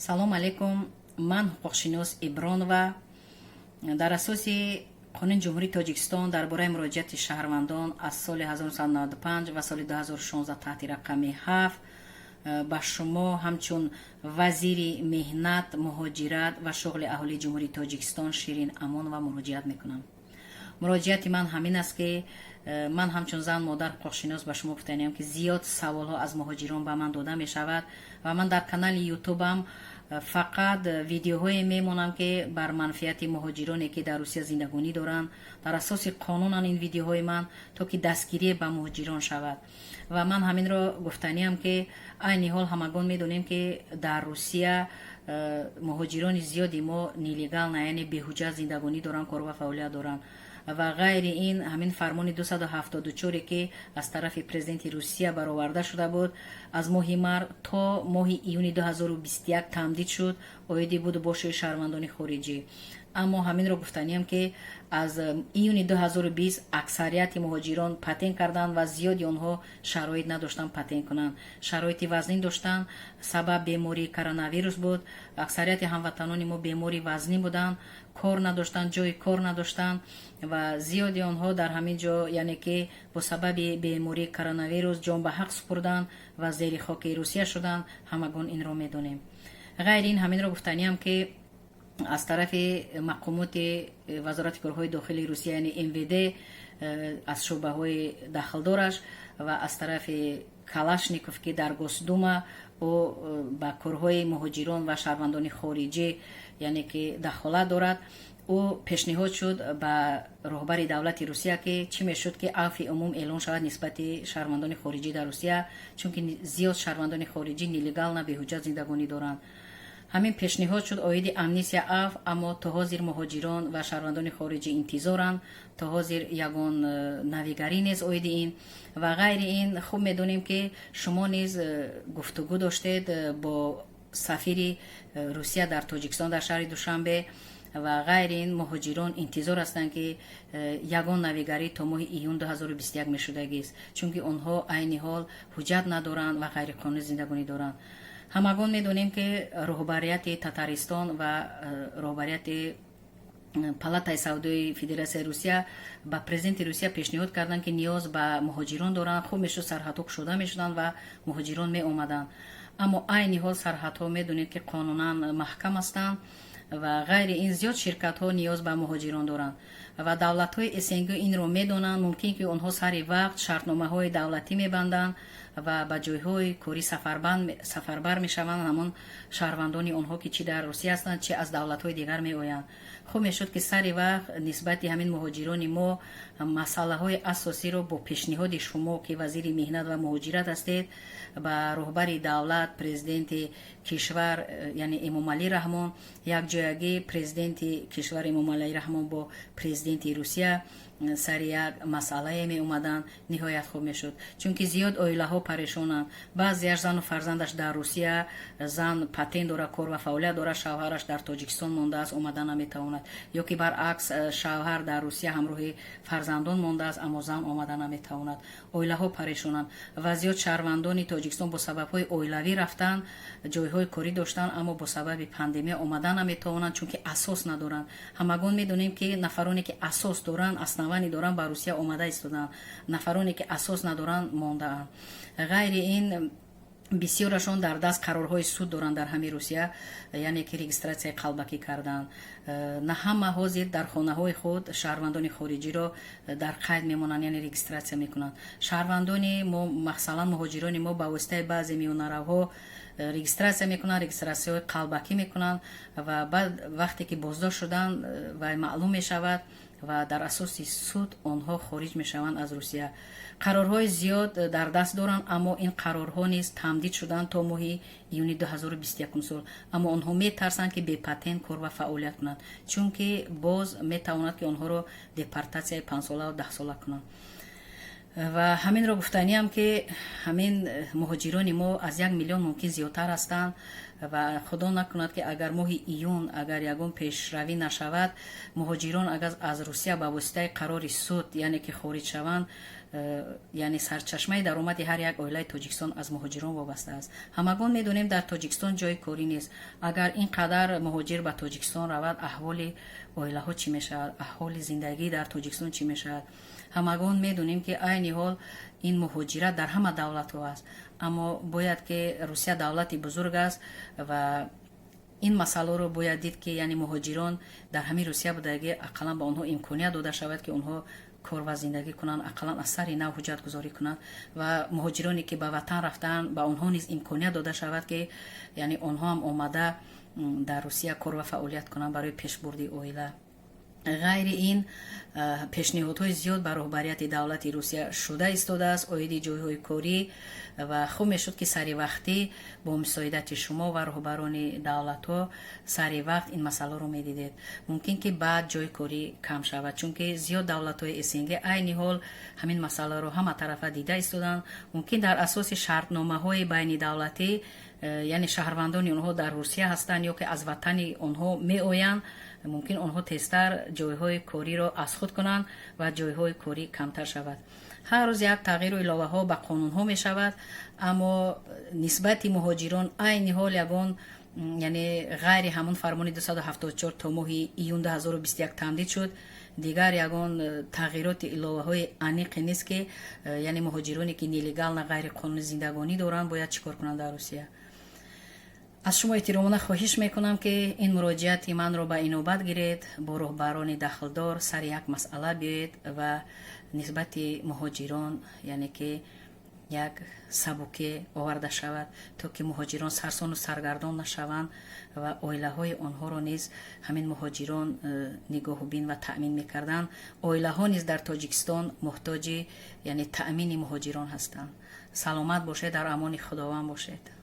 Салом алейкум. Ман ҳуқуқшинос Ибронова. Дар асоси Қонуни Ҷумҳурии Тоҷикистон дар бораи муроҷиати шаҳрвандон аз соли 1995 ва соли 2016 таҳти рақами 7 ба шумо ҳамчун вазири меҳнат, муҳоҷират ва шуғли аҳолии Ҷумҳурии Тоҷикистон Ширин Амонова муроҷиат мекунам. Муроҷиати ман ҳамин аст, ки ман ҳамчун зан, модар, ҳуқуқшинос ба шумо гуфтаниям, ки зиёд саволҳо аз муҳоҷирон ба ман дода мешавад ва ман дар канали Ютубам фақат видеоҳое мемонам, ки бар манфиати муҳоҷироне, ки дар Русия зиндагонӣ доранд, дар асоси қонунан ин видеоҳои ман, то ки дастгирие ба муҳоҷирон шавад. Ва ман ҳаминро гуфтаниям, ки айни ҳол ҳамагон медонем, ки дар Русия муҳоҷирони зиёди мо нелегально, яъне беҳуҷҷат зиндагонӣ доранд, кор ва фаъолият доранд. Ва ғайри ин, ҳамин фармони 274, ки аз тарафи президенти Русия бароварда шуда буд, аз моҳи март то моҳи июни 2021 тамдид шуд, оиди буду боши шаҳрвандони хориҷӣ. Аммо ҳаминро гуфтаниям, ки аз июни 2020 аксарияти муҳоҷирон патент карданд ва зиёди онҳо шароит надоштанд патент кунанд, шароити вазнин доштанд. Сабаб бемории коронавирус буд. Аксарияти ҳамватанони мо бемори вазнин буданд, кор надоштанд, ҷои кор надоштанд ва зиёди онҳо дар ҳамин ҷо, яъне ки бо сабаби бемории коронавирус ҷон ба ҳақ супурданд ва зери хоки Русия шуданд. Ҳамагон инро медонем. Ғайри ин, ҳаминро гуфтаниям, ки аз тарафи мақомоти Вазорати корҳои дохилии Русия, яъне МВД, аз шӯъбаҳои дахлдораш ва аз тарафи Калашников, ки дар Госдума ӯ ба корҳои муҳоҷирон ва шаҳрвандони хориҷӣ, яъне ки дахолат дорад, ӯ пешниҳод шуд ба роҳбари давлати Русия, ки чӣ мешуд, ки афви умум эълон шавад нисбати шаҳрвандони хориҷӣ дар Русия, чунки зиёд шаҳрвандони хориҷӣ нелегально, беҳуҷҷат зиндагонӣ доранд. Ҳамин пешниҳод шуд оиди амнистия, афв, аммо то ҳозир муҳоҷирон ва шаҳрвандони хориҷӣ интизоранд. То ҳозир ягон навигарӣ нест оиди ин. Ва ғайри ин, хуб медонем, ки шумо низ гуфтугӯ доштед бо сафири Русия дар Тоҷикистон, дар шаҳри Душанбе. Ва ғайри ин, муҳоҷирон интизор ҳастанд, ки ягон навигарӣ то моҳи июн 2021 мешудагист, чунки онҳо айни ҳол ҳуҷҷат надоранд ва ғайриқонунӣ зиндагонӣ доранд. Ҳамагон медонем, ки роҳбарияти Татаристон ва роҳбарияти Палатаи савдои Федератсияи Русия ба президенти Русия пешниҳод карданд, ки ниёз ба муҳоҷирон доранд, хуб мешуд, сарҳадҳо кушода мешуданд ва муҳоҷирон меомаданд. Аммо айни ҳол сарҳадҳо, медонед, ки қонунан маҳкам ҳастанд. Ва ғайри ин, зиёд ширкатҳо ниёз ба муҳоҷирон доранд ва давлатҳои СНГ инро медонанд. Мумкин, ки онҳо сари вақт шартномаҳои давлатӣ мебанданд ва ба ҷойҳои корӣ сафарбар мешаванд ҳамон шаҳрвандони онҳо, ки чӣ дар Русия ҳастанд, чӣ аз давлатҳои дигар меоянд. Хуб мешуд, ки сари вақт нисбати ҳамин муҳоҷирони мо масъалаҳои асосиро бо пешниҳоди шумо, ки вазири меҳнат ва муҳоҷират ҳастед, ба роҳбари давлат, президенти кишвар, яъне Эмомалӣ Раҳмон, якҷоягӣ президенти кишвар Эмомалӣ Раҳмон бо президенти Русия сари як масъалае меомаданд, ниҳоят хуб мешуд, чунки зиёд оилаҳо парешонанд. Баъзеаш зану фарзандаш дар Русия, зан патент дорад, кор ва фаъолият дорад, шавҳараш дар Тоҷикистон мондааст, омада наметавонад, ё ки баръакс, шавҳар дар Русия ҳамроҳи фарзандон мондааст, аммо зан омада наметавонад. Оилаҳо парешонанд ва зиёд шаҳрвандони Тоҷикистон бо сабабҳои оилавӣ рафтанд, ҷойҳои корӣ доштанд, аммо бо сабаби пандемия омада наметавонанд, чунки асос надоранд. Ҳамагон медонем, ки нафароне, ки асос доранд, основание доранд, ба Русия омада истоданд, нафароне, ки асос надоранд, мондаанд. Ғайри ин, бисёрашон дар даст қарорҳои суд доранд дар ҳамин Русия, яъне ки регистратсияи қалбакӣ карданд. На ҳама ҳозир дар хонаҳои худ шаҳрвандони хориҷиро дар қайд мемонанд, яъне регистратсия мекунанд. Шаҳрвандони мо, масалан, муҳоҷирони мо ба воситаи баъзе миёнаравҳо регистратсия мекунанд, регистратсияҳои қалбакӣ мекунанд ва баъд вақте ки боздошт шуданд, вай маълум мешавад ва дар асоси суд онҳо хориҷ мешаванд аз Русия. Қарорҳои зиёд дар даст доранд, аммо ин қарорҳо низ тамдид шуданд то моҳи июни 2021 сол. Аммо онҳо метарсанд, ки бепатент кор ва фаъолият кунанд, чунки боз метавонад, ки онҳоро депортатсияи 5-солаву 10-сола кунанд. Ва ҳаминро гуфтаниам, ки ҳамин муҳоҷирони мо аз 1 миллион мумкин зиёдтар ҳастанд. Ва худо накунад, ки агар моҳи июн агар ягон пешравӣ нашавад, муҳоҷирон агар аз Русия ба воситаи қарори суд, яъне ки хориҷ шаванд. Яъне сарчашмаи даромади ҳар як оилаи Тоҷикистон аз муҳоҷирон вобаста аст. Ҳамагон медонем, дар Тоҷикистон ҷои корӣ нест. Агар ин қадар муҳоҷир ба Тоҷикистон равад, аҳволи оилаҳо чӣ мешавад, аҳволи зиндагӣ дар Тоҷикистон чӣ мешавад? Ҳамагон медонем, ки айни ҳол ин муҳоҷират дар ҳама давлатҳо аст, аммо бояд ки Русия давлати бузург аст ва ин масъаларо бояд дид, ки яъне муҳоҷирон дар ҳамин Русия будагӣ, ақаллан ба онҳо имконият дода шавад, ки онҳо кор ва зиндагӣ кунанд, ақаллан аз сари нав ҳуҷҷатгузорӣ кунанд ва муҳоҷироне, ки ба ватан рафтаанд, ба онҳо низ имконият дода шавад, ки яъне онҳо ҳам омада дар Русия кор ва фаъолият кунанд барои пешбурди оила. Ғайри ин, пешниҳодҳои зиёд ба роҳбарияти давлати Русия шуда истодааст оиди ҷойҳои корӣ ва хуб мешуд, ки сари вақтӣ бо мусоидати шумо ва роҳбарони давлатҳо сари вақт ин масъаларо медидед. Мумкин ки баъд ҷои корӣ кам шавад, чунки зиёд давлатҳои СНГ айни ҳол ҳамин масъаларо ҳама тарафа дида истоданд. Мумкин дар асоси шартномаҳои байнидавлатӣ, яъне шаҳрвандони онҳо дар Русия ҳастанд ё ки аз ватани онҳо меоянд, мумкин онҳо тезтар ҷойҳои кориро аз худ кунанд ва ҷойҳои корӣ камтар шавад. Ҳар рӯз як тағйиру иловаҳо ба қонунҳо мешавад, аммо нисбати муҳоҷирон айни ҳол ягон, яъне ғайри ҳамон фармони 274 то моҳи июн 2021 тамдид шуд, дигар ягон тағйироти иловаҳои аниқе нест, ки яъне муҳоҷироне, ки нелегально, ғайриқонунӣ зиндагонӣ доранд, бояд чӣ кор кунанд дар Русия. Аз шумо эҳтиромона хоҳиш мекунам, ки ин муроҷиати манро ба инобат гиред, бо роҳбарони дахлдор сари як масъала биёед ва нисбати муҳоҷирон, яъне ки як сабукӣ оварда шавад, то ки муҳоҷирон сарсону саргардон нашаванд ва оилаҳои онҳоро низ ҳамин муҳоҷирон нигоҳубин ва таъмин мекарданд. Оилаҳо низ дар Тоҷикистон муҳтоҷи, яъне, таъмини муҳоҷирон ҳастанд. Саломат бошед, дар амони Худованд бошед.